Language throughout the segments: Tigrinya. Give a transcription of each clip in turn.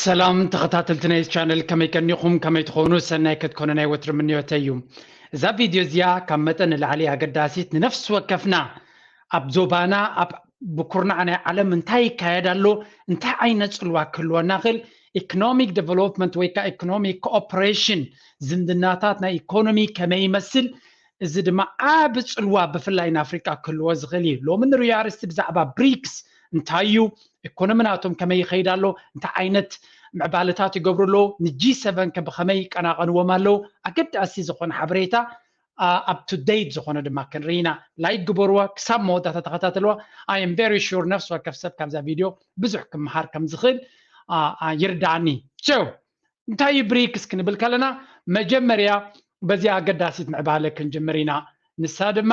ሰላም ተኸታተልቲ ናይ ቻነል፣ ከመይ ቀኒኹም? ከመይ ትኾኑ? ሰናይ ክትኮኑ ናይ ወትሪ ምንዮተይ እዩ። እዛ ቪድዮ እዚኣ ካብ መጠን ንላዕሊ ኣገዳሲት፣ ንነፍሲ ወከፍና ኣብ ዞባና፣ ኣብ ብኩርናዕ ናይ ዓለም እንታይ ይካየድ ኣሎ፣ እንታይ ዓይነት ጽልዋ ክህልወና ይኽእል፣ ኢኮኖሚክ ዴቨሎፕመንት ወይ ከዓ ኢኮኖሚክ ኮኦፕሬሽን፣ ዝምድናታት ናይ ኢኮኖሚ ከመይ ይመስል፣ እዚ ድማ ዓቢ ጽልዋ ብፍላይ ንኣፍሪቃ ክህልዎ ዝኽእል እዩ። ሎሚ ንሪኦ ኣርእስቲ ብዛዕባ ብሪክስ እንታይ እዩ፣ ኢኮኖሚ ናቶም ከመይ ይኸይድ ኣሎ፣ እንታይ ዓይነት ምዕባለታት ይገብሩ ኣለዉ፣ ንጂ ሰቨን ከ ብኸመይ ይቀናቐንዎም ኣለዉ፣ ኣገዳሲ ዝኾነ ሓበሬታ፣ ኣፕ ቱ ዴት ዝኾነ ድማ ክንርኢ ኢና። ላይክ ግበርዋ፣ ክሳብ መወዳእታ ተኸታተልዋ። I am very sure ነፍሲ ወከፍ ሰብ ካብዛ ቪድዮ ብዙሕ ክምሃር ከም ዝኽእል፣ አ፣ አ፣ ይርዳኣኒ። So እንታይ እዩ ብሪክስ ክንብል ከለና፣ መጀመርያ በዚ ኣገዳሲት ምዕባለ ክንጅምር ኢና። ንሳ ድማ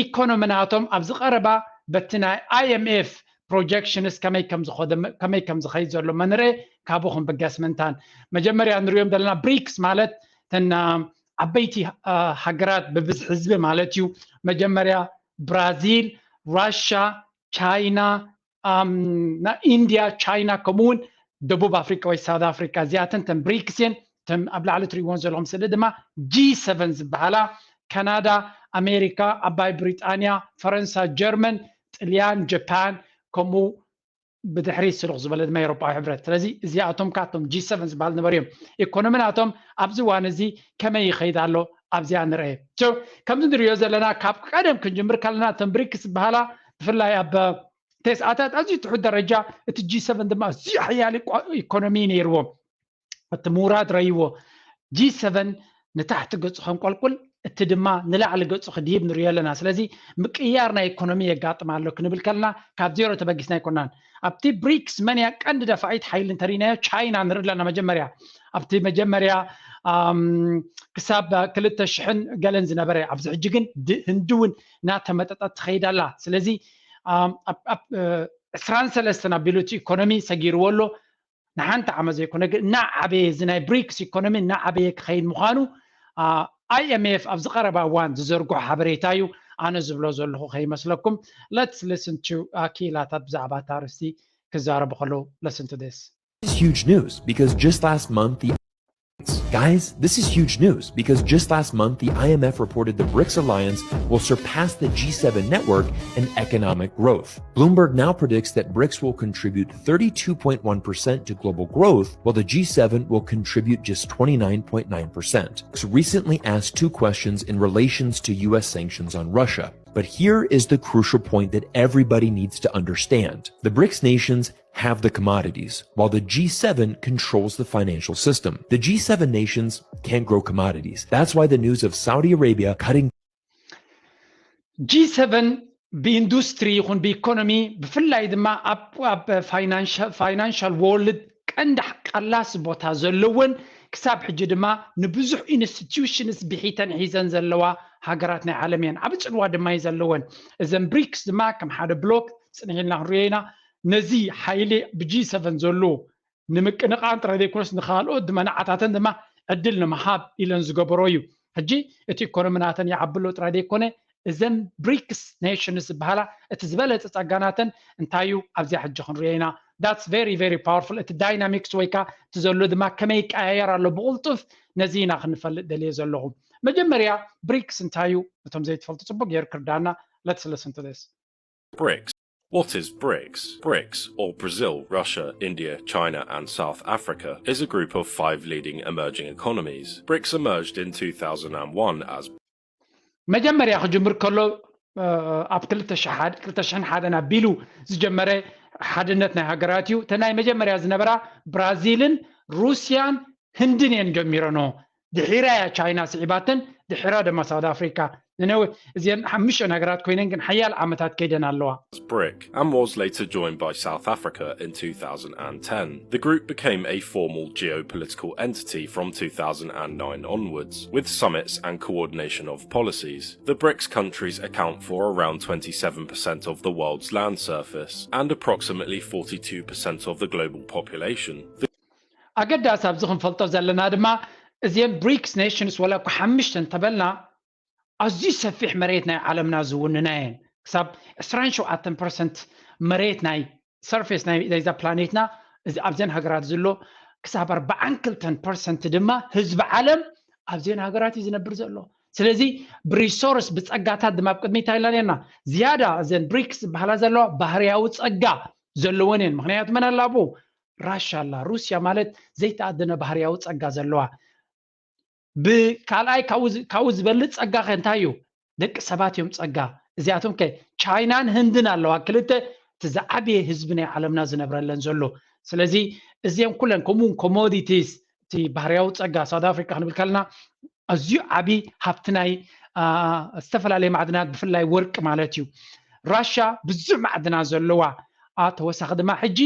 ኢኮኖሚ ናቶም ኣብዚ ቀረባ በቲ ናይ ኣይ ኤም ኤፍ ፕሮጀክሽንስ ከመይ ከም ዝኸደ-፣ ከመይ ከም ዝኸይድ ዘሎ መንርኤ ካብኡ ክንብገስ ምእንታን። መጀመርያ ንሪኦም ዘለና ብሪክስ ማለት እተን፣ አ፣ ዓበይቲ፣ አ፣ ሃገራት ብብዝሒ ህዝቢ ማለት እዩ። መጀመርያ ብራዚል፣ ራሻ፣ ቻይና፣ ኣም፣ ና ኢንድያ፣ ቻይና፣ ከምኡ እውን ደቡብ ኣፍሪቃ ወይ ሳውት ኣፍሪቃ፣ እዚኣተን ተን ብሪክስ እየን። ተን ኣብ ላዕሊ ትሪእዎን ዘለኹም ስእሊ ድማ ጂ ሰቨን ዝበሃላ፣ ካናዳ፣ ኣሜሪካ፣ ዓባይ ብሪጣንያ፣ ፈረንሳ፣ ጀርመን፣ ጥልያን፣ ጃፓን፣ ከምኡ ብድሕሪ ስሩቕ ዝበለ ድማ ኤውሮጳዊ ሕብረት። ስለዚ እዚኣቶም ካቶም ጂ ሰቨን ዝበሃል ነበሩ እዮም። ኢኮኖሚ ናቶም ኣብዚ እዋን እዚ ከመይ ይኸይድ ኣሎ ኣብዚኣ ንርአ። So ከምዚ ንሪኦ ዘለና ካብ ቀደም ክንጅምር ከለና እተን ብሪክስ ዝበሃላ ብፍላይ ኣብ ተስዓታት ኣዝዩ ትሑት ደረጃ፣ እቲ ጂ ሰቨን ድማ ኣዝዩ ሓያል ኢኮ-፣ ኢኮኖሚ ነይርዎም። እቲ ምውራድ ረይዎ ጂ ሰቨን ንታሕቲ ገጹ ከንቆልቁል፣ እቲ ድማ ንላዕሊ ገጹ ክድይብ ንሪኦ ኣለና። ስለዚ ምቅያር ናይ ኢኮኖሚ የጋጥም ኣሎ ክንብል ከለና ካብ ዜሮ ተበጊስና ኣይኮናን። ኣብቲ ብሪክስ መን እያ ቀንዲ ደፋኢት ሓይሊ እንተሪእናዮ፣ ቻይና ንርኢ ኣለና። መጀመርያ ኣብቲ መጀመርያ፣ ኣም፣ ክሳብ ክልተ ሽሕን ገለን ዝነበረ፣ ኣብዚ ሕጂ ግን ድ-፣ ህንዲ እውን እናተመጠጠት ትኸይድ ኣላ። ስለዚ፣ ኣም፣ ኣብ፣ ኣብ፣ እ፣ ዕስራን ሰለስተን ኣቢሉ እቲ ኢኮኖሚ ሰጊርዎ ኣሎ። ንሓንቲ ዓመት ዘይኮነ ግን እናዓበየ፣ እዚ ናይ ብሪክስ ኢኮኖሚ እናዓበየ ክኸይድ ምዃኑ፣ አ፣ ኣይ ኤም ኤፍ ኣብዚ ቀረባ እዋን ዝዘርግሖ ሓበሬታ እዩ። ኣነ ዝብሎ ዘለኹ ከይመስለኩም። Let's listen to፣ አ፣ ክኢላታት ብዛዕባ እታ ኣርእስቲ ክዛረቡ ከለዉ። Listen to this. This is huge news because just last month the Guys, this is huge news because just last month the I M F reported the brics alliance will surpass the G seven network in economic growth. Bloomberg now predicts that brics will contribute thirty-two point one percent to global growth, while the G seven will contribute just twenty-nine point nine percent. Brics recently asked two questions in relations to U S sanctions on Russia. But here is the crucial point that everybody needs to understand. The brics nations have the commodities, while the G seven controls the financial system. The G seven nations can grow commodities. That's why the news of Saudi Arabia cutting ጂ ሰቨን ብኢንዱስትሪ ይኹን ብኢኮኖሚ፣ ብፍላይ ድማ ኣብ፣ ኣብ ፋይናንሻ-፣ ፋይናንሻል ወርልድ ቀንዲ ቀላሲ ቦታ ዘለወን፣ ክሳብ ሕጂ ድማ ንብዙሕ ኢንስቲትዩሽንስ ብሒተን ሒዘን ዘለዋ ሃገራት ናይ ዓለም እየን። ዓቢ ጽልዋ ድማ እዩ ዘለወን። እዘን ብሪክስ ድማ ከም ሓደ ብሎክ ጽንሕ ኢልና ክንሪኦ ኢና። ነዚ ሓይሊ ብጂ ሰቨን ዘሎ ንምቅንቓን ጥራይ ዘይኮነስ፣ ንኻልኦት ድማ ንዓታተን ድማ ዕድል ንምሃብ ኢለን ዝገበሮ እዩ። ሕጂ እቲ ኢኮኖሚ ናተን ይዓቢ ኣሎ ጥራይ ዘይኮነ፣ እዘን ብሪክስ ኔሽንስ ዝበሃላ እቲ ዝበለጸ ጸጋ ናተን እንታይ እዩ? ኣብዚኣ ሕጂ ክንሪኦ ኢና። That's very, very powerful። እቲ ዳይናሚክስ ወይ ከኣ እቲ ዘሎ ድማ ከመይ ይቀያየር ኣሎ ብቕልጡፍ፣ ነዚ ኢና ክንፈልጥ ደልየ ዘለኹ። መጀመርያ ብሪክስ እንታይ እዩ? እቶም ዘይትፈልጡ ጽቡቅ ገይሩ ክርዳና። Let's listen to this. BRICS. What is BRICS? BRICS, or Brazil, Russia, India, China, and South Africa, is a group of five leading emerging economies. BRICS emerged in two thousand one as መጀመርያ ክጅምር ከሎ፣ እ፣ ኣብ ክልተ ሽሕን ሓደ፣ ክልተ ሽሕን ሓደን ኣቢሉ ዝጀመረ ሓድነት ናይ ሃገራት እዩ። እተን ናይ መጀመርያ ዝነበራ ብራዚልን ሩስያን ህንድን እየን ጀሚረንኦ። ድሒራ እያ ቻይና ስዒባተን፣ ድሒራ ድማ ሳውት ኣፍሪካ። ንነዊሕ እዚአን ሓሙሽተ ሃገራት ኮይነን ግን ሓያል ዓመታት ከይደን ኣለዋ። BRIC and was later joined by South Africa in two thousand ten. The group became a formal geopolitical entity from two thousand nine onwards, with summits and coordination of policies. The BRICS countries account for around twenty-seven percent of the world's land surface and approximately forty-two percent of the global population. ኣገዳሲ ኣብዚ ክንፈልጦ ዘለና ድማ፣ እዚአን ብሪክስ ኔሽንስ ወላ እኮ ሓሙሽተ እንተበልና፣ ኣዝዩ ሰፊሕ መሬት ናይ ዓለምና ዝውንና እየን። ክሳብ ዕስራን ሸውዓተን ፐርሰንት መሬት ናይ ሰርፌስ ናይ፣ ናይዛ ፕላኔትና፣ እዚ ኣብዘን ሃገራት ዘሎ ክሳብ ኣርባዓን ክልተን ፐርሰንት ድማ ህዝቢ ዓለም ኣብዘን ሃገራት እዩ ዝነብር ዘሎ። ስለዚ ብሪሶርስ፣ ብጸጋታት ድማ ኣብ ቅድሚት ኢልና ነርና። ዝያዳ እዘን ብሪክስ ዝበሃላ ዘለዋ ባህርያዊ ጸጋ ዘለወን እየን። ምክንያቱ መን ኣላ ኣብኡ? ራሻ ኣላ። ሩስያ ማለት ዘይተኣደነ ባህርያዊ ጸጋ ዘለዋ። ብካልኣይ ካብኡ ዝ- ካብኡ ዝበልጽ ጸጋ ከ እንታይ እዩ? ደቂ ሰባት እዮም ጸጋ። እዚኣቶም ከ ቻይናን ህንድን ኣለዋ፣ ክልተ እቲ ዝዓበየ ህዝቢ ናይ ዓለምና ዝነብረለን ዘሎ። ስለዚ እዚኦም ኩለን ከምኡ እውን ኮሞዲቲስ፣ እቲ ባህርያዊ ጸጋ ሳውት ኣፍሪካ ክንብል ከለና ኣዝዩ ዓቢ ሃብቲ ናይ አ፣ ዝተፈላለየ ማዕድናት፣ ብፍላይ ወርቂ ማለት እዩ። ራሻ ብዙሕ ማዕድናት ዘለዋ፣ አ፣ ተወሳኺ ድማ ሕጂ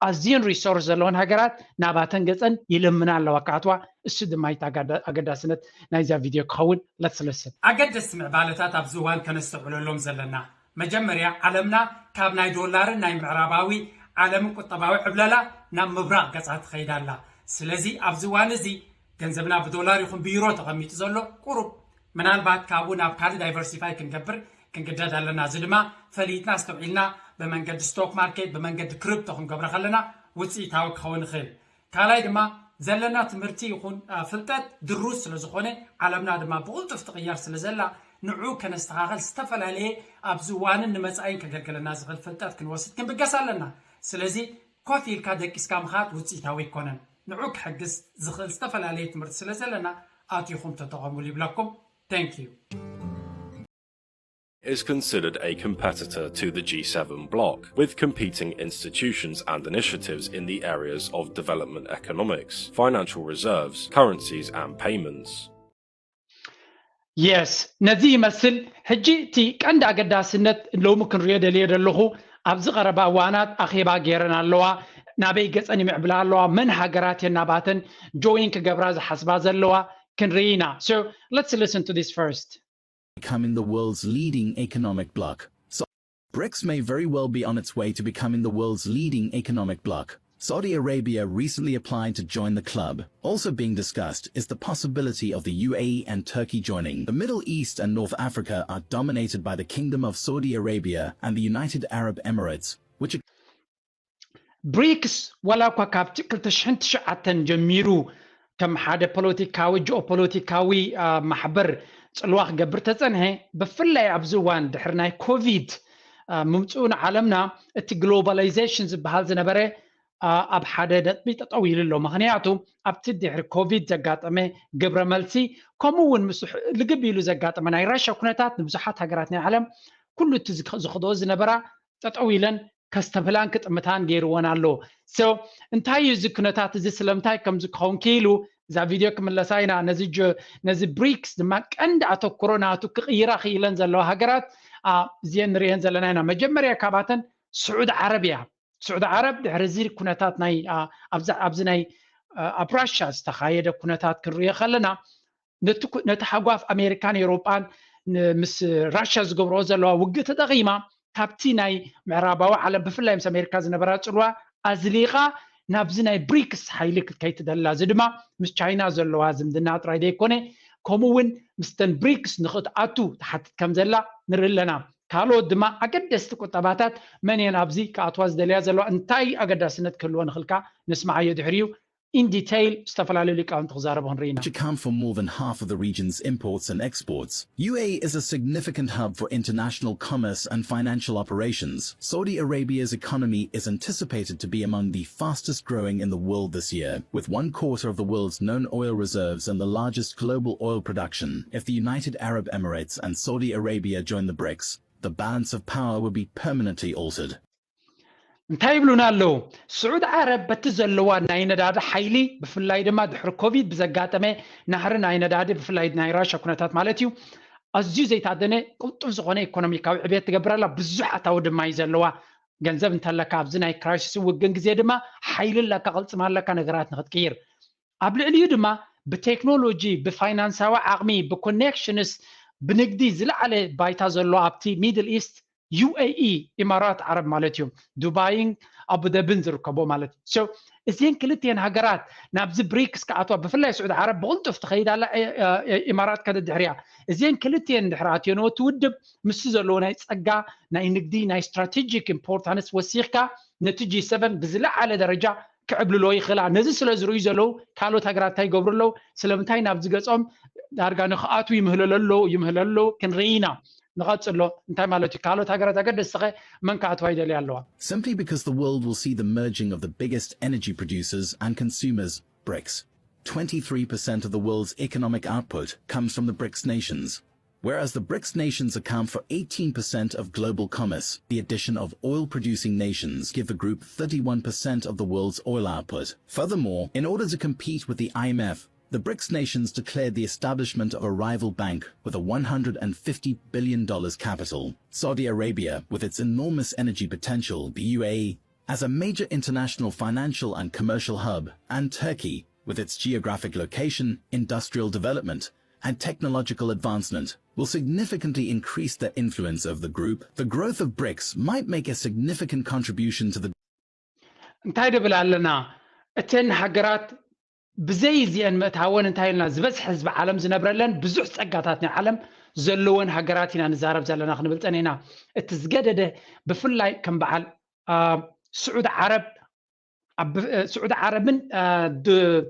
ኣዝየን ሪሶርስ ዘለወን ሃገራት ናባተን ገጸን ይልምና ኣለዋ ክኣትዋ። እሱ ድማ እቲ ኣጋዳ- ኣገዳስነት ናይዛ ቪድዮ ክኸውን። Let's listen። ኣገደስቲ ምዕባለታት ኣብዚ እዋን ከነስተውዕለሎም ዘለና፣ መጀመርያ ዓለምና ካብ ናይ ዶላርን ናይ ምዕራባዊ ዓለምን ቁጠባዊ ዕብለላ ናብ ምብራቕ ገጻ ትኸይድ ኣላ። ስለዚ ኣብዚ እዋን እዚ ገንዘብና ብዶላር ይኹን ብዩሮ ተቐሚጡ ዘሎ ቁሩብ ምናልባት ካብኡ ናብ ካልእ ዳይቨርሲፋይ ክንገብር ክንግደድ ኣለና። እዚ ድማ ፈሊጥና ኣስተውዒልና ብመንገዲ ስቶክ ማርኬት፣ ብመንገዲ ክሪፕቶ ክንገብሮ ከለና ውፅኢታዊ ክኸውን ይኽእል። ካልኣይ ድማ ዘለና ትምህርቲ ይኹን አ፣ ፍልጠት ድሩት ስለ ዝኾነ ዓለምና ድማ ብቕልጡፍ ትቕየር ስለ ዘላ ንዑ ከነስተኻኸል ዝተፈላለየ ኣብዚ እዋንን ንመጻኢን ከገልግለና ዝኽእል ፍልጠት ክንወስድ ክንብገስ ኣለና። ስለዚ ኮፍ ኢልካ ደቂስካ ምኻድ ውፅኢታዊ ኣይኮነን። ንዑ ክሕግዝ ዝኽእል ዝተፈላለየ ትምህርቲ ስለ ዘለና ኣቲኹም ተጠቐሙሉ ይብለኩም። Thank you። Is considered a competitor to the G seven bloc, with competing institutions and initiatives in the areas of development economics, financial reserves, currencies, and payments. የስ፣ ነዚ ይመስል። ሕጂ እቲ ቀንዲ ኣገዳስነት ሎሚ ክንሪኦ ደልየ ዘለኹ፣ ኣብዚ ቀረባ እዋናት ኣኼባ ገይረን ኣለዋ። ናበይ ገጸን ይምዕብላ ኣለዋ፣ መን ሃገራት የን ናባተን ጆይን ክገብራ ዝሓስባ ዘለዋ ክንርኢ ኢና። So let's listen to this first. becoming the world's leading economic bloc. So, BRICS may very well be on its way to becoming the world's leading economic bloc. Saudi Arabia recently applied to join the club. Also being discussed is the possibility of the U A E and Turkey joining. The Middle East and North Africa are dominated by the Kingdom of Saudi Arabia and the United Arab Emirates, which are ብሪክስ ዋላ እኳ ካብቲ ክልተ ሽሕን ትሽዓተን ጀሚሩ ከም ሓደ ፖለቲካዊ፣ ጂኦፖለቲካዊ አ፣ ማሕበር ጽልዋ ክገብር ተጸንሐ፣ ብፍላይ ኣብዚ እዋን ድሕሪ ናይ ኮቪድ አ፣ ምምጽኡ ንዓለምና እቲ ግሎባላይዜሽን ዝበሃል ዝነበረ አ፣ ኣብ ሓደ ነጥቢ ጠጠው ኢሉ ኣሎ። ምክንያቱ ኣብቲ ድሕሪ ኮቪድ ዘጋጠመ ግብረ መልሲ ከምኡ እውን ምስ ልግብ ኢሉ ዘጋጠመ ናይ ራሻ ኩነታት ንብዙሓት ሃገራት ናይ ዓለም ኩሉ እቲ ዝክ- ዝኽድኦ ዝነበራ ጠጠው ኢለን ከስተብህላን ክጥምታን ገይርወን ኣሎ። So እንታይ እዩ እዚ ኩነታት እዚ? ስለምንታይ ከምዚ ክኸውን ክኢሉ? እዛ ቪድዮ ክምለሳ ኢና። ነዚ ጆ- ነዚ ብሪክስ ድማ ቀንዲ ኣተኩሮ ናቱ ክቕይራ ክኢለን ዘለዋ ሃገራት አ፣ እዚአን ንሪአን ዘለና ኢና። መጀመርያ ካባተን ስዑድ ዓረብ እያ። ስዑድ ዓረብ ድሕሪ እዚ ኩነታት ናይ አ፣ ኣብዚ ኣብዚ ናይ አ፣ ኣብ ራሻ ዝተኻየደ ኩነታት ክንሪኦ ከለና ነቲ ኩ- ነቲ ሓጓፍ ኣሜሪካን ኤውሮጳን ን- ምስ ራሻ ዝገብርኦ ዘለዋ ውግእ ተጠቒማ ካብቲ ናይ ምዕራባዊ ዓለም ብፍላይ ምስ ኣሜሪካ ዝነበራ ጽልዋ ኣዝሊቓ ናብዚ ናይ ብሪክስ ሓይሊ ክትከይድ ትደላ። እዚ ድማ ምስ ቻይና ዘለዋ ዝምድና ጥራይ ዘይኮነ ከምኡ እውን ምስተን ብሪክስ ንክትኣቱ ትሓትት ከም ዘላ ንርኢ ኣለና። ካልኦት ድማ ኣገደስቲ ቁጠባታት መን እየን ኣብዚ ክኣትዋ ዝደልያ ዘለዋ እንታይ ኣገዳስነት ክህልወን ይኽእልካ ንስምዓዮ ድሕሪኡ in detail ዝተፈላለዩ ሊቃውንቲ ክዛረቡ ክንርኢ ኢና። which account for more than half of the region's imports and exports. U A E is a significant hub for international commerce and financial operations. Saudi Arabia's economy is anticipated to be among the fastest growing in the world this year, with one quarter of the world's known oil reserves and the largest global oil production. If the United Arab Emirates and Saudi Arabia join the BRICS, the balance of power will be permanently altered. እንታይ ይብሉና ኣለዉ? ስዑድ ዓረብ በቲ ዘለዋ ናይ ነዳዲ ሓይሊ ብፍላይ ድማ ድሕሪ ኮቪድ ብዘጋጠመ ናህሪ ናይ ነዳዲ ብፍላይ ናይ ራሻ ኩነታት ማለት እዩ ኣዝዩ ዘይታደነ ቅልጡፍ ዝኾነ ኢኮኖሚካዊ ዕብየት ትገብር ኣላ። ብዙሕ ኣታዊ ድማ እዩ ዘለዋ። ገንዘብ እንተለካ ኣብዚ ናይ ክራይሲስ ውግን ግዜ ድማ ሓይሊ ኣለካ፣ ቅልፅም ኣለካ ነገራት ንክትቅይር። ኣብ ልዕሊኡ ድማ ብቴክኖሎጂ፣ ብፋይናንሳዊ ዓቕሚ፣ ብኮኔክሽንስ፣ ብንግዲ ዝለዓለ ባይታ ዘሎ ኣብቲ ሚድል ኢስት ዩ ኤ ኢ፣ ኢማራት ዓረብ ማለት እዩ፣ ዱባይን ኣቡደብን ዝርከቦ ማለት እዩ። So እዚን ክልቲኤን ሃገራት ናብዚ ብሪክስ ክኣትዋ ብፍላይ ስዑድ ዓረብ ብቕልጡፍ ትኸይድ ኣላ። ኢማራት ከደ ድሕሪያ እዚን ክልቲኤን ድሕሪ ኣትዮንዎ እቲ ውድብ ምስቲ ዘለዎ ናይ ጸጋ ናይ ንግዲ ናይ ስትራቴጂክ ኢምፖርታንስ ወሲኽካ ነቲ ጂ ሰቨን ብዝለዓለ ደረጃ ክዕብልሎ ይኽእላ። ነዚ ስለ ዝርእዩ ዘለዉ ካልኦት ሃገራት እንታይ ይገብሩ ኣለዉ? ስለምንታይ ናብዚ ገጾም ዳርጋ ንኽኣትዉ ይምህለሉ ኣለዉ፣ ይምህለሉ ኣለዉ? ክንርኢ ኢና። ንቐጽሎ። እንታይ ማለት እዩ? ካልኦት ሃገራት ኣገደስቲ ኸ መን ክኣትዋ ይደልያ ኣለዋ? Simply because the world will see the merging of the biggest energy producers and consumers, BRICS. Twenty-three percent of the world's economic output comes from the BRICS nations. Whereas the BRICS nations account for eighteen percent of global commerce, the addition of oil producing nations give the group thirty-one percent of the world's oil output. Furthermore, in order to compete with the I M F, the BRICS nations declared the establishment of a rival bank with a one hundred and fifty billion dollars capital. Saudi Arabia, with its enormous energy potential, the U A E, as a major international financial and commercial hub, and Turkey, with its geographic location, industrial development, and technological advancement, will significantly increase their influence over the group. The growth of BRICS might make a significant contribution to the እንታይ ድብል ኣለና? እተን ሃገራት ብዘይ እዚአን ምእታወን እንታይ ኢልና? ዝበዝሐ ህዝቢ ዓለም ዝነብረለን ብዙሕ ጸጋታት ናይ ዓለም ዘለወን ሃገራት ኢና ንዛረብ ዘለና ክንብል ጸኒሕና። እቲ ዝገደደ ብፍላይ ከም በዓል አ፣ ስዑድ ዓረብ ኣብ እ፣ ስዑድ ዓረብን እ፣ ድ-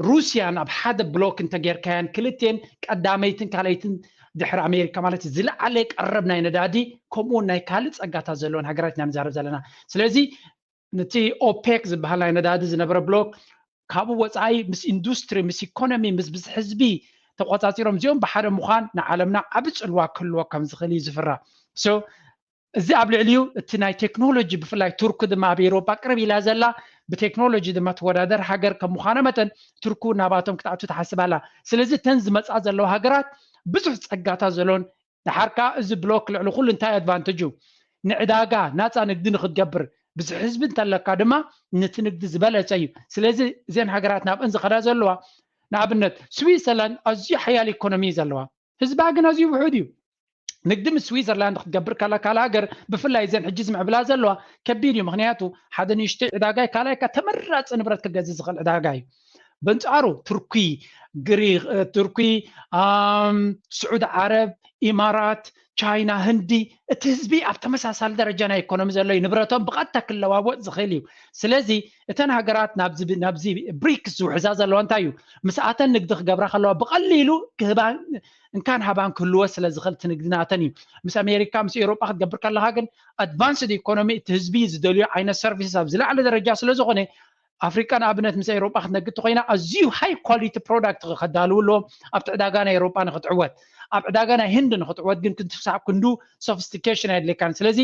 ሩስያን ኣብ ሓደ ብሎክ እንተጌርካያን ክልቴን ቀዳመይትን ካልኣይትን ድሕሪ ኣሜሪካ ማለት እዩ። ዝለዓለ ቀረብ ናይ ነዳዲ ከምኡ እውን ናይ ካልእ ጸጋታት ዘለወን ሃገራት ኢና ንዛረብ ዘለና። ስለዚ ነቲ ኦፔክ ዝበሃል ናይ ነዳዲ ዝነበረ ብሎክ ካብኡ ወፃኢ ምስ ኢንዱስትሪ ምስ ኢኮኖሚ ምስ ብዝሒ ህዝቢ ተቆፃፂሮም እዚኦም ብሓደ ምዃን ንዓለምና ዓቢ ፅልዋ ክህልዎ ከም ዝኽእል እዩ ዝፍራ። So እዚ ኣብ ልዕሊኡ እቲ ናይ ቴክኖሎጂ ብፍላይ ቱርኪ ድማ ኣብ ኤውሮጳ ቅርብ ኢላ ዘላ ብቴክኖሎጂ ድማ ትወዳደር ሃገር ከም ምዃና መጠን ቱርኪ እውን ናባቶም ክትኣቱ ትሓስብ ኣላ። ስለዚ እተን ዝመፃ ዘለዋ ሃገራት ብዙሕ ፀጋታት ዘለዎን ድሓር ከዓ እዚ ብሎክ ልዕሊ ኩሉ እንታይ ኣድቫንቴጅ እዩ ንዕዳጋ ናፃ ንግዲ ንክትገብር ብዝሒ ህዝቢ እንተለካ ድማ ነቲ ንግዲ ዝበለፀ እዩ። ስለዚ እዘን ሃገራት ናብአን ዝኸዳ ዘለዋ ንኣብነት ስዊዘርላንድ ኣዝዩ ሓያል ኢኮኖሚ እዩ ዘለዋ። ህዝባ ግን ኣዝዩ ውሑድ እዩ። ንግዲ ምስ ስዊዘርላንድ ክትገብር ከላ ካልእ ሃገር ብፍላይ እዘን ሕጂ ዝምዕብላ ዘለዋ ከቢድ እዩ። ምክንያቱ ሓደ ንእሽተይ ዕዳጋ እዩ፣ ካልኣይ ከኣ ተመራፂ ንብረት ክገዝእ ዝኽእል ዕዳጋ እዩ። በንጻሩ ቱርኪ፣ ግሪክ፣ እ፣ ቱርኪ፣ ኣም፣ ስዑድ ዓረብ፣ ኢማራት፣ ቻይና፣ ህንዲ እቲ ህዝቢ ኣብ ተመሳሳሊ ደረጃ ናይ ኢኮኖሚ ዘሎ እዩ። ንብረቶም ብቐጥታ ክለዋወጥ ዝኽእል እዩ። ስለዚ እተን ሃገራት ናብዚ ናብዚ ብሪክስ ዝውሕዛ ዘለዋ እንታይ እዩ? ምስኣተን ንግዲ ክገብራ ከለዋ ብቐሊሉ ክህባ እንካን ሃባን ክህልዎ ስለ ዝኽእል እቲ ንግዲ ናተን እዩ። ምስ ኣሜሪካ ምስ ኤውሮጳ ክትገብር ከለኻ ግን ኣድቫንስድ ኢኮኖሚ እቲ ህዝቢ ዝደልዮ ዓይነት ሰርቪስስ ኣብ ዝለዓለ ደረጃ ስለ ዝኾነ ኣፍሪቃ ንኣብነት ምስ ኤውሮጳ ክትነግድ ተኮይና ኣዝዩ ሃይ ኳሊቲ ፕሮዳክት ከዳልው ኣለዎም። ኣብቲ ዕዳጋ ናይ ኤውሮጳ ንክትዕወት ኣብ ዕዳጋ ናይ ህንድ ንክትዕወት ግን ክሳብ ክንዱ ሶፊስቲኬሽን ኣየድልየካን። ስለዚ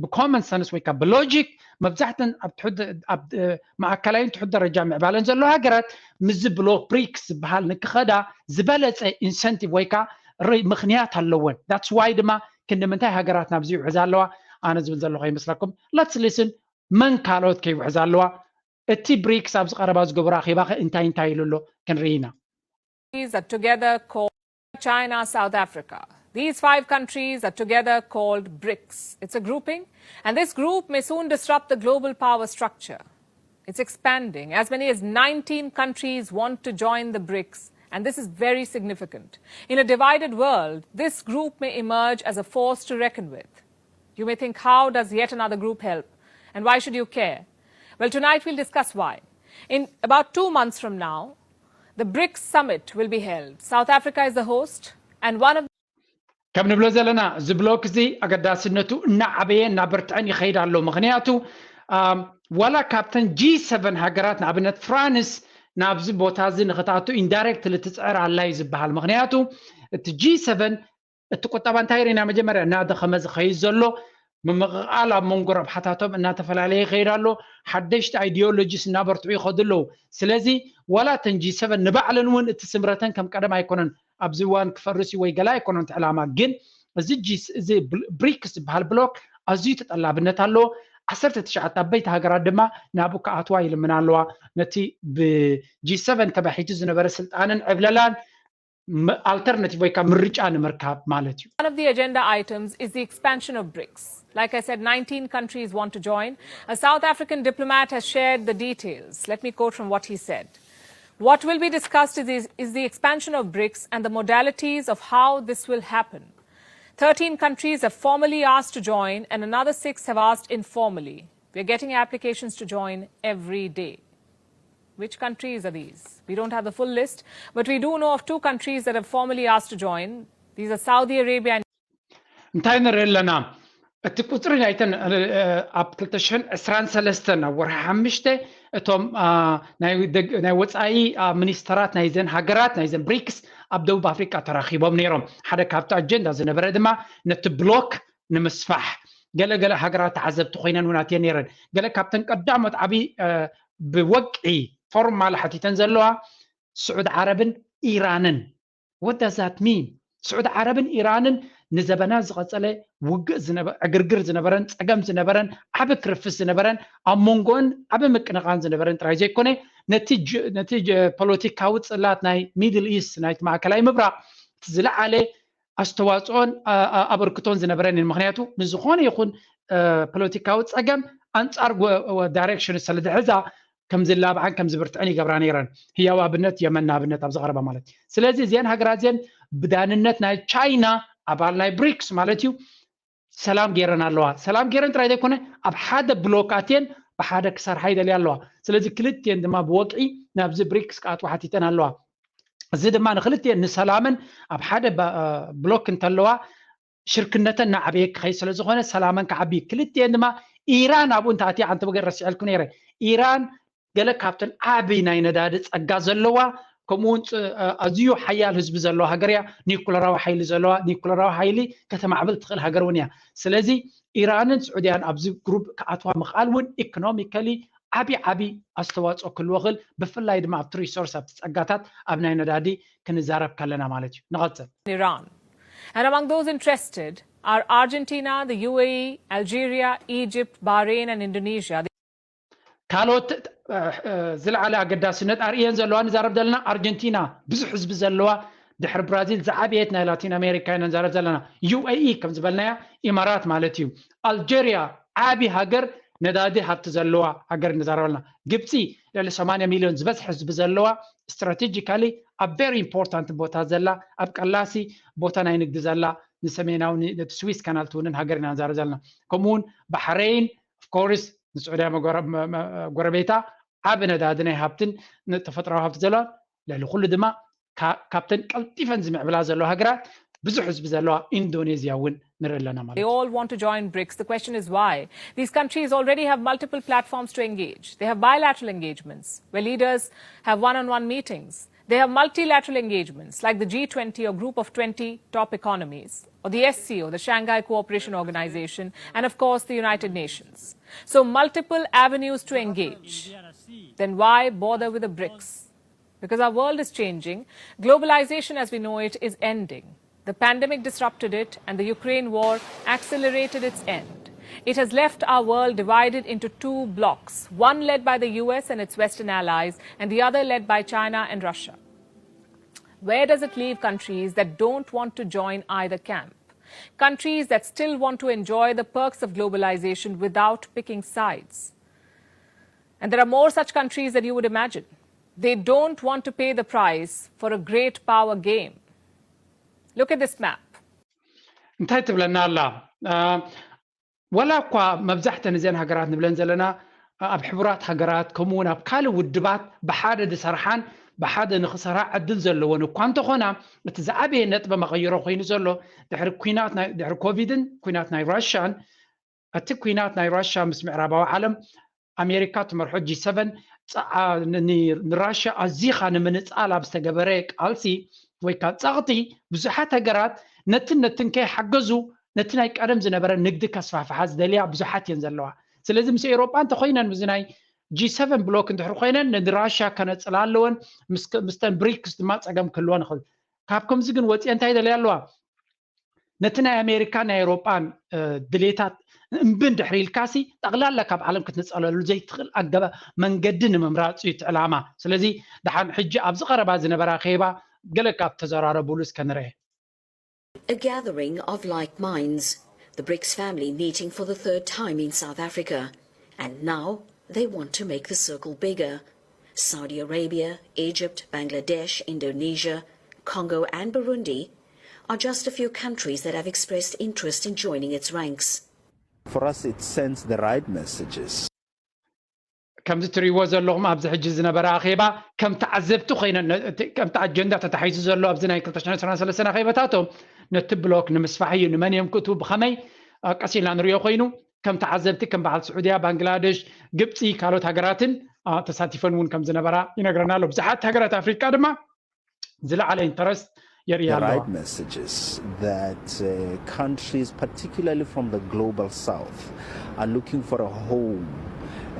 ብኮመን ሰንስ ወይ ከዓ ብሎጂክ መብዛሕተን ኣብ ትሑት ኣብ ማእከላይን ትሑት ደረጃ ምዕባለን ዘለዎ ሃገራት ምስዚ ብሎክ ብሪክስ ዝበሃል ንክኸዳ ዝበለፀ ኢንሰንቲቭ ወይ ከዓ ምክንያት ኣለወን። ዳትስ ዋይ ድማ ክንዲ ምንታይ ሃገራት ናብዚ ይውሕዛ ኣለዋ ኣነ ዝብል ዘለኹ ይመስለኩም? ለትስ ሊስን መን ካልኦት ከይውሕዛ ኣለዋ? እቲ ብሪክስ ኣብዚ ቀረባ ዝገበሮ ኣኼባ ከ እንታይ እንታይ ኢሉ ኣሎ ክንርኢ ኢና። Countries that together call China, South Africa. These five countries are together called BRICS. It's a grouping, and this group may soon disrupt the global power structure. It's expanding. As many as nineteen countries want to join the BRICS, and this is very significant. In a divided world, this group may emerge as a force to reckon with. You may think, how does yet another group help? And why should you care? Well, tonight we'll discuss why. In about two months from now, the BRICS summit will be held. South Africa is the host, and one of ከም ንብሎ ዘለና እዚ ብሎክ እዚ ኣገዳስነቱ እናዓበየ እናበርትዐን ይኸይድ ኣሎ። ምክንያቱ ዋላ ካብተን ጂ ሰቨን ሃገራት ንኣብነት ፍራንስ ናብዚ ቦታ እዚ ንክትኣቱ ኢንዳይሬክትሊ ትፅዕር ኣላ እዩ ዝበሃል። ምክንያቱ እቲ ጂ ሰቨን እቲ ቁጠባ እንታይ ርኢና መጀመርያ እናደኸመ ዝኸይድ ዘሎ ምምቕቓል ኣብ መንጎ ረብሓታቶም እናተፈላለየ ይኸይድ ኣሎ። ሓደሽቲ ኣይዲዮሎጂስ እናበርትዑ ይኸዱ ኣለዉ። ስለዚ ዋላ እተን ጂ ሰቨን ንባዕለን እውን እቲ ስምረተን ከም ቀደም ኣይኮነን። ኣብዚ እዋን ክፈርስ እዩ ወይ ገለ ኣይኮነን እቲ ዕላማ። ግን እዚ ጂ- እዚ ብል- ብሪክስ ዝበሃል ብሎክ ኣዝዩ ተጠላብነት ኣለዎ። ዓሰርተ ትሽዓተ ዓበይቲ ሃገራት ድማ ናብኡ ክኣትዋ ይልምና ኣለዋ። ነቲ ብጂ ሰቨን ተባሒቱ ዝነበረ ስልጣንን ዕብለላን ም- ኣልተርናቲቭ ወይ ከዓ ምርጫ ንምርካብ ማለት እዩ። One of the agenda items is the expansion of BRICS. Like I said, nineteen countries want to join. A South African diplomat has shared the details. Let me quote from what he said. What will be discussed is, is the expansion of BRICS and the modalities of how this will happen. Thirteen countries have formally asked to join, and another six have asked informally. We're getting applications to join every day. Which countries are these? We don't have the full list, but we do know of two countries that have formally asked to join. These are Saudi Arabia and እንታይ ንርኢ ኣለና? እቲ ቁፅሪ ናይተን ኣብ ክልተ ሽሕን ዕስራን ሰለስተን ኣብ ወርሒ ሓሙሽተ እቶም ናይ ወፃኢ ሚኒስተራት ናይዘን ሃገራት ናይዘን ብሪክስ ኣብ ደቡብ ኣፍሪቃ ተራኺቦም ነይሮም። ሓደ ካብቲ ኣጀንዳ ዝነበረ ድማ ነቲ ብሎክ ንምስፋሕ ገለገለ ሃገራት ተዓዘብቲ ኮይነን እውን ኣትየን ነይረን። ገለ ካብተን ቀዳሞት ዓብዪ ብወግዒ ፎርማል ሓቲተን ዘለዋ ስዑድ ዓረብን ኢራንን። What does that mean? ስዑድ ዓረብን ኢራንን ንዘበናት ዝቐጸለ ውግእ ዕግርግር ዝነበረን ጸገም ዝነበረን ዓቢ ክርፍስ ዝነበረን ኣብ መንጎን ዓቢ ምቅንቓን ዝነበረን ጥራይ ዘይኮነ ነቲ ፖለቲካዊ ጽላት ናይ ሚድል ኢስት ናይቲ ማእከላይ ምብራቕ ዝለዓለ ኣስተዋፅኦን ኣበርክቶን ዝነበረን እዩ። ምክንያቱ ንዝኾነ ይኹን ፖለቲካዊ ፀገም ኣንፃር ዳይሬክሽን ስለዝሕዛ ከም ዝላብዓን ከም ዝብርትዕን ይገብራ ነይረን። ህያው ኣብነት የመን ንኣብነት ኣብዚ ቀረባ ማለት። ስለዚ እዚአን ሃገራት እዚአን ብዳንነት ናይ ቻይና ኣባል ናይ ብሪክስ ማለት እዩ ሰላም ገይረን ኣለዋ። ሰላም ገይረን ጥራይ ዘይኮነ ኣብ ሓደ ብሎክ ኣትየን ብሓደ ክሰርሓ ይደልያ ኣለዋ። ስለዚ ክልትኤን ድማ ብወግዒ ናብዚ ብሪክስ ክኣትዋ ሓቲተን ኣለዋ። እዚ ድማ ንክልትኤን ንሰላመን ኣብ ሓደ ብሎክ እንተለዋ ሽርክነተን እናዓበየ ክኸይድ ስለዝኾነ ሰላመን ክዓቢ ክልትኤን ድማ ኢራን ኣብኡ እንተኣትያ ሓንቲ ወገን ረሲዐልኩ ነይረ። ኢራን ገለ ካብተን ዓቢ ናይ ነዳዲ ጸጋ ዘለዋ ከምኡውን ኣዝዩ ሓያል ህዝቢ ዘለዋ ሃገር እያ። ኒኩለራዊ ሓይሊ ዘለዋ ኒኩለራዊ ሓይሊ ከተማዕብል ትኽእል ሃገር እውን እያ። ስለዚ ኢራንን ስዑድያን ኣብዚ ግሩፕ ክኣትዋ ምኽኣል እውን ኢኮኖሚካሊ ዓቢ ዓቢ ኣስተዋፅኦ ክህልዎ ክእል ብፍላይ ድማ ኣብቲ ሪሶርስ ኣብቲ ጸጋታት ኣብ ናይ ነዳዲ ክንዛረብ ከለና ማለት እዩ። ንቐጽል። Iran. And among those interested are Argentina, the U A E, Algeria, Egypt, Bahrain, and Indonesia. ካልኦት ዝለዓለ ኣገዳስነት ኣርእየን ዘለዋ ንዛረብ ዘለና ኣርጀንቲና ብዙሕ ህዝቢ ዘለዋ ድሕሪ ብራዚል ዝዓበየት ናይ ላቲን ኣሜሪካ ኢና ንዛረብ ዘለና። ዩ ኤ ኢ ከም ዝበልናያ ኢማራት ማለት እዩ። ኣልጀርያ ዓቢ ሃገር ነዳዲ ሃብቲ ዘለዋ ሃገር ንዛረብ ኣለና። ግብፂ ልዕሊ ሰማንያ ሚልዮን ዝበዝሕ ህዝቢ ዘለዋ ስትራቴጂካሊ ኣብ ቨሪ ኢምፖርታንት ቦታ ዘላ ኣብ ቀላሲ ቦታ ናይ ንግዲ ዘላ ንሰሜናዊ ነቲ ስዊስ ካናል ትውንን ሃገር ኢና ንዛረብ ዘለና። ከምኡውን ባሕረይን ኦፍኮርስ ንስዑድያ ጎረቤታ ዓቢ ነዳዲ ናይ ሃብትን ተፈጥራዊ ሃብቲ ዘለዋ ልዕሊ ኩሉ ድማ ካብተን ቀልጢፈን ዝምዕብላ ዘለዋ ሃገራት ብዙሕ ህዝቢ ዘለዋ ኢንዶኔዝያ እውን ንርኢ ኣለና ማለት They all want to join brics. The question is why? These countries already have multiple platforms to engage. They have bilateral engagements where leaders have one on one meetings. They have multilateral engagements like the G twenty or Group of twenty top economies, or the S C O, the Shanghai Cooperation Organization, and of course the United Nations. So, multiple avenues to engage. Then why bother with the brics? Because our world is changing, globalization as we know it is ending. The pandemic disrupted it, and the Ukraine war accelerated its end. It has left our world divided into two blocs, one led by the U S and its Western allies, and the other led by China and Russia. Where does it leave countries that don't want to join either camp? Countries that still want to enjoy the perks of globalization without picking sides. And there are more such countries than you would imagine. They don't want to pay the price for a great power game. Look at this map. እንታይ ትብለና ኣላ? ዋላ እኳ መብዛሕተን እዘን ሃገራት ንብለን ዘለና ኣብ ሕቡራት ሃገራት ከምኡውን ኣብ ካልእ ውድባት ብሓደ ዝሰርሓን ብሓደ ንክሰርሓ ዕድል ዘለዎን እኳ እንተኾና እቲ ዝዓበየ ነጥበ መቐይሮ ኮይኑ ዘሎ ድሕሪ ኮቪድን ኩናት ናይ ራሽያን እቲ ኩናት ናይ ራሽያ ምስ ምዕራባዊ ዓለም ኣሜሪካ ትመርሖ ጂ ሰቨን ንራሽያ ኣዚኻ ንምንፃል ኣብ ዝተገበረ ቃልሲ ወይ ከዓ ፀቕጢ ብዙሓት ሃገራት ነትን ነትን ከይሓገዙ ነቲ ናይ ቀደም ዝነበረ ንግዲ ከስፋፍሓ ዝደልያ ብዙሓት እየን ዘለዋ። ስለዚ ምስ ኤውሮጳ እንተኮይነን ምስዚ ናይ ጂ ሰቨን ብሎክ እንድሕር ኮይነን ንራሽያ ከነፅላ ኣለወን፣ ምስተን ብሪክስ ድማ ፀገም ክህልወን ይኽእል። ካብ ከምዚ ግን ወፂአ እንታይ ይደልያ ኣለዋ? ነቲ ናይ ኣሜሪካን ናይ ኤውሮጳን ድሌታት እምቢ እንድሕር ኢልካሲ ጠቕላላ ካብ ዓለም ክትንፀለሉ ዘይትኽእል ኣገባ መንገዲ ንምምራፅ እዩ እቲ ዕላማ። ስለዚ ደሓን ሕጂ ኣብዚ ቀረባ ዝነበራ ከይባ ገለ ካብ ተዘራረቡሉ እስከ ንርአ። A gathering of like minds, the brics family meeting for the third time in South Africa, and now they want to make the circle bigger. Saudi Arabia, Egypt, Bangladesh, Indonesia, Congo, and Burundi are just a few countries that have expressed interest in joining its ranks. For us, it sends the right messages. ከምዚ ትሪእዎ ዘለኹም ኣብዚ ሕጂ ዝነበረ ኣኼባ ከም ተዓዘብቲ ኮይነ ከምቲ ኣጀንዳ ተታሒዙ ዘሎ ኣብዚ ናይ ክልተ ሽሕን ዕስራን ሰለስተን ኣኼባታቶም ነቲ ብሎክ ንምስፋሕ እዩ። ንመን እዮም ክእትዉ ብኸመይ ቀስ ኢልና ንሪኦ ኮይኑ ከም ተዓዘብቲ ከም በዓል ስዑድያ፣ ባንግላደሽ፣ ግብፂ፣ ካልኦት ሃገራትን ተሳቲፈን እውን ከም ዝነበራ ይነግረና ኣሎ። ብዙሓት ሃገራት ኣፍሪቃ ድማ ዝለዓለ ኢንተረስት የርእያ ኣለዋ። Messages that uh, countries, particularly from the global south, are looking for a home,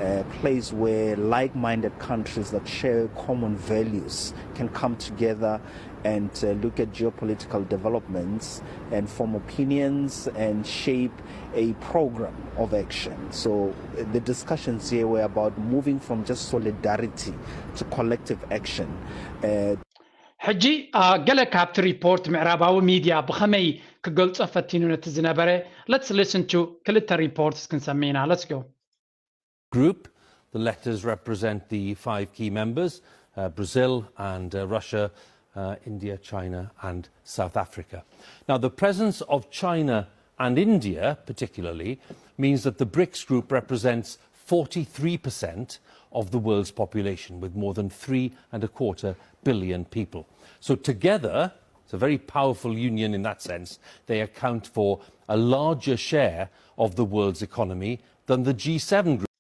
a place where like minded countries that share common values can come together and uh, look at geopolitical developments and form opinions and shape a program of action. So uh, the discussions here were about moving from just solidarity to collective action. Uh, ሕጂ ገለ ካብቲ ሪፖርት ምዕራባዊ ሚድያ ብኸመይ ክገልጾ ፈቲኑ ነቲ ዝነበረ። Let's listen to ክልተ ሪፖርትስ ክንሰምዕ ኢና። Let's go. Group. The letters represent the five key members, uh, Brazil and uh, Russia, uh, India, China and South Africa. Now, the presence of China and India particularly means that the brics group represents forty-three percent of the world's population, with more than three and a quarter billion people. So together, it's a very powerful union in that sense, they account for a larger share of the world's economy than the G seven group.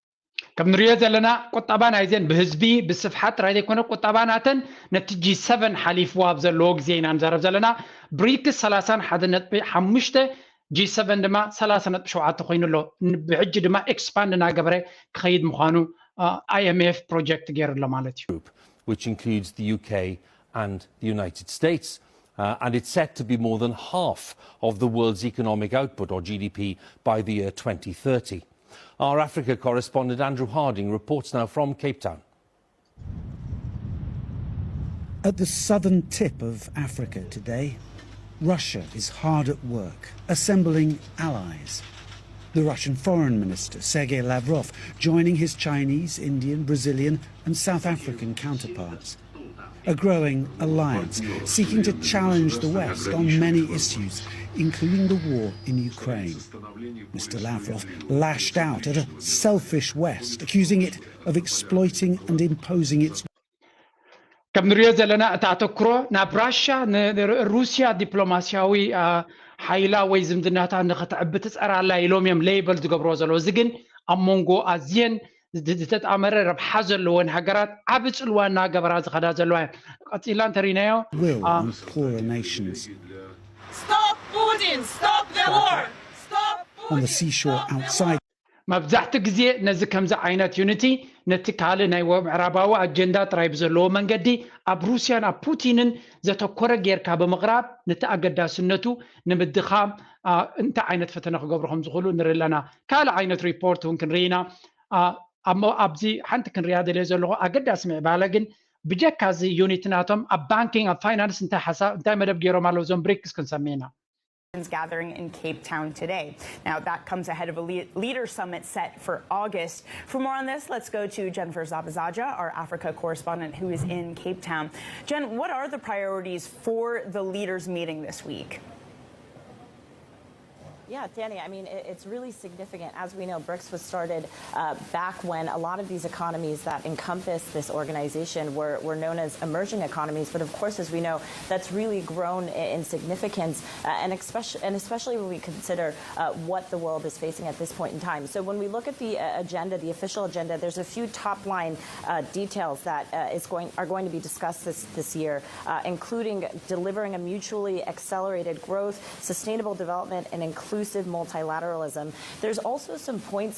ከም ንሪኦ ዘለና ቁጠባ ናይዘን ብህዝቢ ብስፍሓት ጥራይ ዘይኮነ ቁጠባ ናተን ነቲ ጂ ሰቨን ሓሊፍዎ ኣብ ዘለዎ ግዜ ኢና ንዛረብ ዘለና። ብሪክስ ሰላሳን ሓደ ነጥቢ ሓሙሽተ፣ ጂ ሰቨን ድማ ሰላሳ ነጥቢ ሸውዓተ ኮይኑ ኣሎ። ብሕጂ ድማ ኤክስፓንድ እናገበረ ክኸይድ ምዃኑ ኣይኤምኤፍ ፕሮጀክት ገይሩ ኣሎ ማለት እዩ። Which includes the U K and the United States. Uh, and it's set to be more than half of the world's economic output, or G D P, by the year twenty thirty. Our Africa correspondent Andrew Harding reports now from Cape Town. At the southern tip of Africa today, Russia is hard at work assembling allies. The Russian Foreign Minister Sergei Lavrov joining his Chinese, Indian, Brazilian, and South African counterparts. A growing alliance seeking to challenge the West on many issues, including the war in Ukraine. Mister Lavrov lashed out at a selfish West, accusing it of exploiting and imposing its ከም ንሪኦ ዘለና እቲ ኣተኩሮ ናብ ራሻ ንሩስያ ዲፕሎማስያዊ ሓይላ ወይ ዝምድናታ ንኽትዕቢ ትፀራላ ኢሎም እዮም ሌይበል ዝገብርዎ ዘለዉ። እዚ ግን ኣብ መንጎ ኣዝየን ዝተጣመረ ረብሓ ዘለወን ሃገራት ዓቢ ፅልዋ እናገበራ ዝኸዳ ዘለዋ እየን። ቀፂላ እንተሪናዮ will on poorer nations. Stop Putin! Stop the war! Stop On the seashore outside መብዛሕቲ ግዜ ነዚ ከምዚ ዓይነት ዩኒቲ ነቲ ካልእ ናይ ምዕራባዊ ኣጀንዳ ጥራይ ብዘለዎ መንገዲ ኣብ ሩስያን ኣብ ፑቲንን ዘተኮረ ጌርካ ብምቕራብ ነቲ ኣገዳስነቱ ንምድኻም እንታይ ዓይነት ፈተነ ክገብሩ ከም ዝኽእሉ ንርኢ ኣለና። ካልእ ዓይነት ሪፖርት እውን ክንርኢ ኢና። ኣብዚ ሓንቲ ክንሪኣ ደልየ ዘለኹ ኣገዳሲ ምዕባለ ግን ብጀካ እዚ ዩኒት ናቶም ኣብ ባንኪንግ ኣብ ፋይናንስ እንታይ ሓሳብ እንታይ መደብ ገይሮም ኣለዉ እዞም ብሪክስ ክንሰምዕ ኢና። Gathering in Cape Town today. Now, that comes ahead of a le- leader summit set for August. For more on this, let's go to Jennifer Zabazaja, our Africa correspondent who is in Cape Town. Jen, what are the priorities for the leaders meeting this week? Yeah, Danny, I mean, it, it's really significant. As we know, brics was started uh, back when a lot of these economies that encompass this organization were, were known as emerging economies. But of course, as we know, that's really grown in, in significance, uh, and, especially, and especially when we consider uh, what the world is facing at this point in time. So when we look at the uh, agenda, the official agenda, there's a few top line uh, details that uh, is going, are going to be discussed this, this year, uh, including delivering a mutually accelerated growth, sustainable development, and inclusive multilateralism. There's also some points.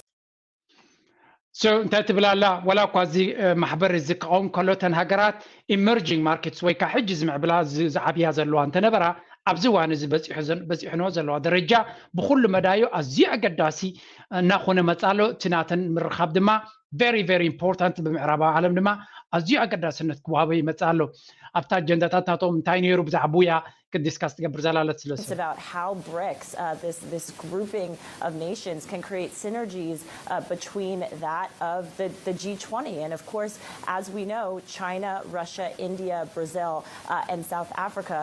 So እንታይ ትብል ኣላ? ወላ እኳ እዚ ማሕበር እዚ ክቐውም ከሎ እተን ሃገራት ኢመርጂንግ ማርኬትስ ወይ ከዓ ሕጂ ዝምዕብላ ዝዓብያ ዘለዋ እንተነበራ ኣብዚ እዋን እዚ በፂሕንኦ ዘለዋ ደረጃ ብኩሉ መዳዩ ኣዝዩ ኣገዳሲ እናኾነ መፃ ኣሎ። እቲ ናተን ምርኻብ ድማ very very important ብምዕራባዊ ዓለም ድማ ኣዝዩ ኣገዳስነት ክወሃቦ ይመፅእ ኣሎ። ኣብቲ ኣጀንዳታት ናቶም እንታይ ነይሩ ብዛዕባ ቡያ ክትዲስካስ ትገብር ዘላለት ስለሱ It's about how BRICS, uh, this this grouping of nations, can create synergies uh, between that of the, the G twenty. And of course, as we know, China, Russia, India, Brazil, uh, and South Africa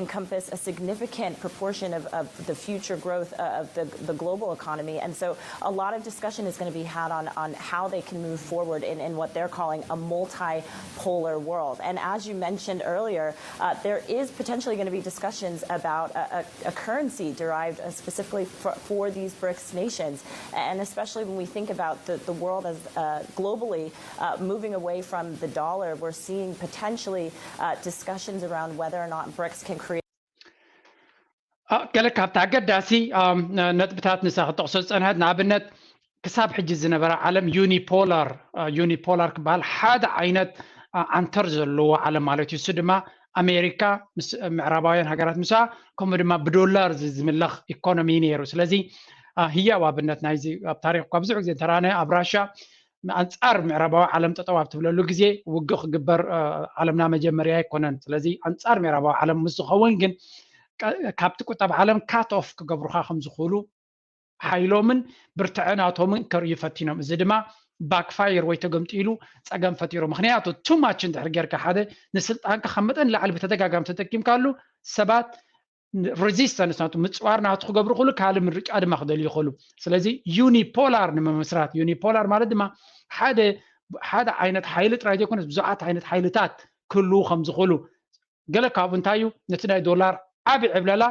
encompass a significant proportion of, of the future growth uh, of the, the global economy. And so a lot of discussion is going to be had on, on how they can move forward in, in what they're calling a multipolar world. And as you mentioned earlier, uh, there is potentially going to be discussions about a, a, a currency derived uh, specifically for, for these BRICS nations. And especially when we think about the, the world as uh, globally uh, moving away from the dollar, we're seeing potentially uh, discussions around whether or not BRICS can create ገለ ካብቲ ኣገዳሲ ነጥብታት ንሳ ክጠቕሶ ዝፀንሐት፣ ንኣብነት ክሳብ ሕጂ ዝነበረ ዓለም ዩኒፖላር ዩኒፖላር ክበሃል ሓደ ዓይነት ዓንተር ዘለዎ ዓለም ማለት እዩ። እሱ ድማ ኣሜሪካ ምስ ምዕራባውያን ሃገራት ምስኣ፣ ከምኡ ድማ ብዶላር ዝምለኽ ኢኮኖሚ ነይሩ። ስለዚ ህያው ኣብነት ናይዚ ኣብ ታሪክ እኳ ብዙሕ ግዜ እንተረኣናዮ፣ ኣብ ራሻ ኣንጻር ምዕራባዊ ዓለም ጠጠው ኣብ ትብለሉ ግዜ ውግእ ክግበር ዓለምና መጀመርያ ኣይኮነን። ስለዚ ኣንጻር ምዕራባዊ ዓለም ምስ ዝኸውን ግን ካብቲ ቁጠብ ዓለም ካት ኦፍ ክገብሩካ ከም ዝኽእሉ ሓይሎምን ብርትዐ ናቶምን ከርእዩ ፈቲኖም። እዚ ድማ ባክፋየር ወይ ተገምጢሉ ጸገም ፈጢሩ። ምክንያቱ ቱ ማች እንድሕር ጌርካ ሓደ ንስልጣንካ ካብ መጠን ላዕሊ ብተደጋጋሚ ተጠቂምካሉ ሰባት ሬዚስተንስ ናቱ ምፅዋር ናቱ ክገብሩ ክሉ ካልእ ምርጫ ድማ ክደልዩ ይኽእሉ። ስለዚ ዩኒፖላር ንምምስራት፣ ዩኒፖላር ማለት ድማ ሓደ ሓደ ዓይነት ሓይሊ ጥራይ ዘይኮነስ ብዙሓት ዓይነት ሓይልታት ክህልዉ ከም ዝኽእሉ፣ ገለ ካብኡ እንታይ እዩ ነቲ ናይ ዶላር ዓቢ ዕብለላ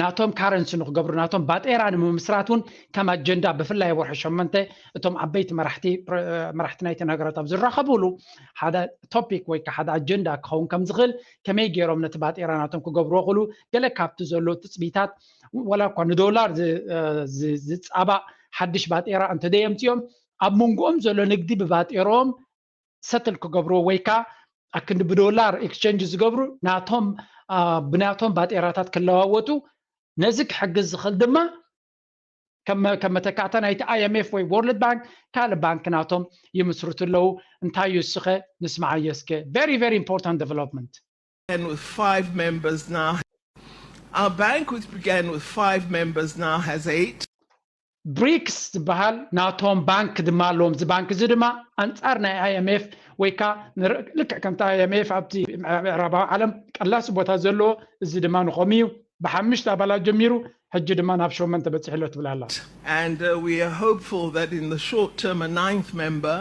ናቶም ካረንሲ ንክገብሩ ናቶም ባጤራ ንምምስራት እውን ከም ኣጀንዳ ብፍላይ ወርሒ ሸመንተ እቶም ዓበይቲ መራሕቲ መራሕቲ ናይተን ሃገራት ኣብ ዝራኸብሉ ሓደ ቶፒክ ወይ ከዓ ሓደ ኣጀንዳ ክኸውን ከም ዝኽእል ከመይ ገይሮም ነቲ ባጤራ ናቶም ክገብርዎ ክሉ ገለ ካብቲ ዘሎ ትፅቢታት ወላ እኳ ንዶላር ዝፃባእ ሓድሽ ባጤራ እንተዘየምፅኦም ኣብ መንጎኦም ዘሎ ንግዲ ብባጤሮም ሰትል ክገብርዎ ወይ ከዓ ኣክንዲ ብዶላር ኤክስቸንጅ ዝገብሩ ናቶም ብናቶም ባጤራታት ክለዋወጡ ነዚ ክሕግዝ ዝኽእል ድማ ከም መተካእታ ናይቲ ኣይኤምኤፍ ወይ ወርልድ ባንክ ካልእ ባንክ ናቶም ይምስርቱ ኣለዉ። እንታይ እዩ እስኸ ንስማዓዮ እስከ። Very very important development. And with five members now, our bank, which began with five members, now has eight. ብሪክስ ዝበሃል ናቶም ባንክ ድማ ኣለዎም። እዚ ባንክ እዚ ድማ ኣንጻር ናይ ኣይኤምኤፍ ወይ ከዓ ልክዕ ከምቲ ኣይኤምኤፍ ኣብቲ ምዕራባዊ ዓለም ቀላሲ ቦታ ዘለዎ እዚ ድማ ንኸም እዩ ብሓምሽተ ኣባላት ጀሚሩ ሕጂ ድማ ናብ ሸሞንተ በፂሑ ኣሎ ትብል ኣላ። And uh, we are hopeful that in the short term a ninth member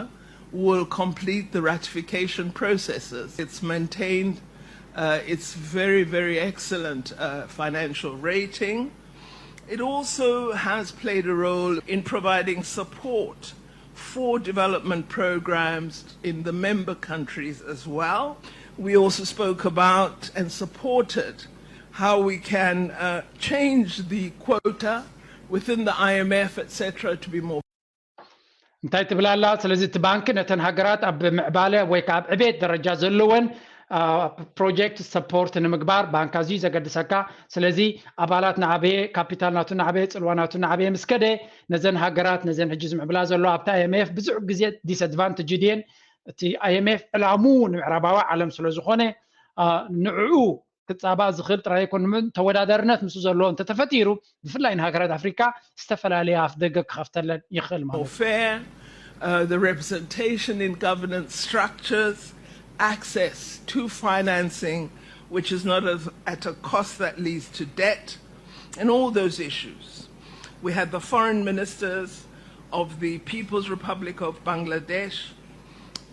will complete the ratification processes. It's maintained uh, its very, very excellent uh, financial rating. It also has played a role in providing support for development programs in the member countries as well. We also spoke about and supported how we can uh, change the quota within the I M F, et cetera, to be more እንታይ ትብል ኣላ? ስለዚ እቲ ባንክ ነተን ሃገራት ኣብ ምዕባለ ወይ ከዓ ኣብ ዕቤት ደረጃ ዘለወን ፕሮጀክት ሰፖርት ንምግባር ባንክ ኣዝዩ ዘገድሰካ። ስለዚ ኣባላት ናዕበየ፣ ካፒታል ናቱ ናዕበየ፣ ፅልዋ ናቱ ናዕበየ ምስ ከደ ነዘን ሃገራት ነዘን ሕጂ ዝምዕብላ ዘሎ ኣብቲ ኣይኤምኤፍ ብዙሕ ግዜ ዲስኣድቫንቴጅ ድየን። እቲ ኣይኤምኤፍ ዕላሙ ንምዕራባዊ ዓለም ስለ ዝኾነ ንዕኡ ክፃባእ ዝኽእል ጥራይ ኣይኮን ተወዳዳርነት ምስ ዘለዎ እንተተፈጢሩ ብፍላይ ንሃገራት ኣፍሪካ ዝተፈላለየ ኣፍ ደገ ክኸፍተለን ይኽእል ማለት እዩ። Fair, uh, the representation in governance structures, access to financing which is not as, at a cost that leads to debt, and all those issues. We had the foreign ministers of the People's Republic of Bangladesh,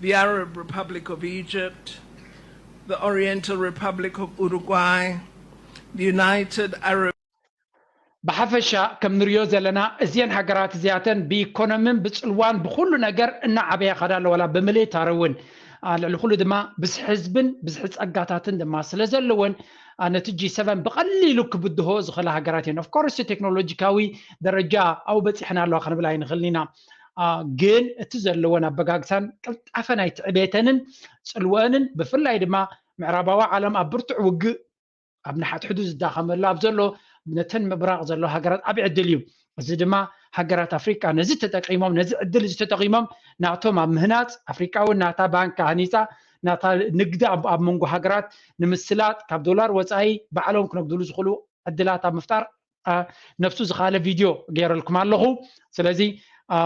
the Arab Republic of Egypt, the Oriental Republic of Uruguay, the United Arab ብሓፈሻ ከም ንሪኦ ዘለና እዚአን ሃገራት እዚኣተን ብኢኮኖምን ብፅልዋን ብኩሉ ነገር እናዓበያ ከዳ ኣለወላ ብሚሊታሪ እውን ልዕሊ ኩሉ ድማ ብዝሒ ህዝብን ብዝሒ ፀጋታትን ድማ ስለ ዘለወን ነቲ ጂ ሰቨን ብቐሊሉ ክብድሆ ዝኽእላ ሃገራት እየን። ኦፍኮርስ ቴክኖሎጂካዊ ደረጃ ኣብኡ በፂሕና ኣለዋ ክንብል ኣይንኽእልን ኢና። ግን እቲ ዘለወን ኣበጋግሳን ቅልጣፈ ናይ ትዕቤተንን ፅልወንን ብፍላይ ድማ ምዕራባዊ ዓለም ኣብ ብርቱዕ ውግእ ኣብ ንሓድሕዱ ዝዳኸመሉ ኣብ ዘሎ ነተን ምብራቕ ዘሎ ሃገራት ዓብዪ ዕድል እዩ። እዚ ድማ ሃገራት ኣፍሪቃ ነዚ ተጠቂሞም ነዚ ዕድል እዚ ተጠቂሞም ናቶም ኣብ ምህናፅ ኣፍሪቃ እውን ናታ ባንክ ሃኒፃ ናታ ንግዲ ኣብ መንጎ ሃገራት ንምስላጥ ካብ ዶላር ወፃኢ ባዕሎም ክነግድሉ ዝኽእሉ ዕድላት ኣብ ምፍጣር ነፍሱ ዝኻለ ቪድዮ ገይረልኩም ኣለኹ። ስለዚ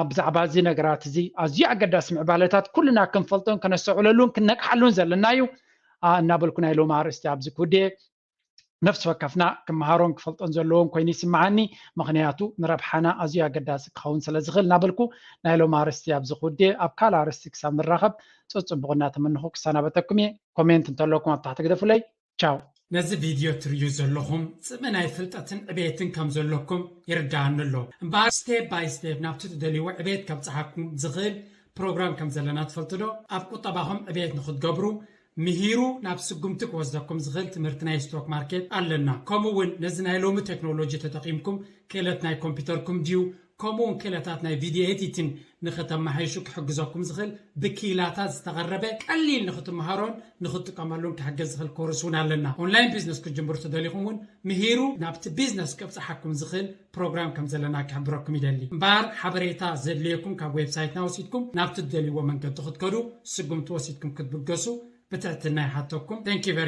ብዛዕባ እዚ ነገራት እዚ ኣዝዩ ኣገዳሲ ምዕባለታት ኩልና ክንፈልጦን ከነስተውዕለሉን ክነቅሓሉን ዘለና እዩ እናበልኩ ናይ ሎም ኣርእስቲ ኣብዚ ክውድየ። ነፍሲ ወከፍና ክመሃሮን ክፈልጦን ዘለዎም ኮይኑ ይስምዓኒ። ምኽንያቱ ንረብሓና ኣዝዩ ኣገዳሲ ክኸውን ስለ ዝኽእል እናበልኩ ናይ ሎም ኣርእስቲ ኣብዚ ክውድየ። ኣብ ካልእ ኣርእስቲ ክሳብ ንራኸብ ፅፅቡቕ እናተመንኹ ክሰናበተኩም እየ። ኮሜንት እንተለኩም ኣብ ታሕቲ ግደፉለይ። ቻው። ነዚ ቪድዮ ትርእዩ ዘለኹም ጽምእ ናይ ፍልጠትን ዕቤትን ከም ዘለኩም ይርድኣኒ ኣሎ። እምበኣር ስቴፕ ባይ ስቴፕ ናብቲ ትደልይዎ ዕቤት ከብጽሓኩም ዝኽእል ፕሮግራም ከም ዘለና ትፈልጡ ዶ? ኣብ ቁጠባኹም ዕቤት ንኽትገብሩ ምሂሩ ናብ ስጉምቲ ክወስደኩም ዝኽእል ትምህርቲ ናይ ስቶክ ማርኬት ኣለና። ከምኡ እውን ነዚ ናይ ሎሚ ቴክኖሎጂ ተጠቒምኩም ክእለት ናይ ኮምፒውተርኩም ድዩ ከምኡ እውን ክእለታት ናይ ቪድዮ ኤዲቲን ንኽተመሓይሹ ክሕግዘኩም ዝኽእል ብኪላታት ዝተቐረበ ቀሊል ንኽትመሃሮን ንኽትጥቀመሉን ክሕግዝ ዝኽእል ኮርስ እውን ኣለና። ኦንላይን ቢዝነስ ክትጅምሩ ተደሊኹም እውን ምሂሩ ናብቲ ቢዝነስ ከብፅሓኩም ዝኽእል ፕሮግራም ከም ዘለና ክሕብረኩም ይደሊ። እምበኣር ሓበሬታ ዘድልየኩም ካብ ዌብሳይትና ወሲድኩም ናብቲ ትደልይዎ መንገዲ ክትከዱ ስጉምቲ ወሲድኩም ክትብገሱ ብትሕትና ይሓተኩም። Thank you very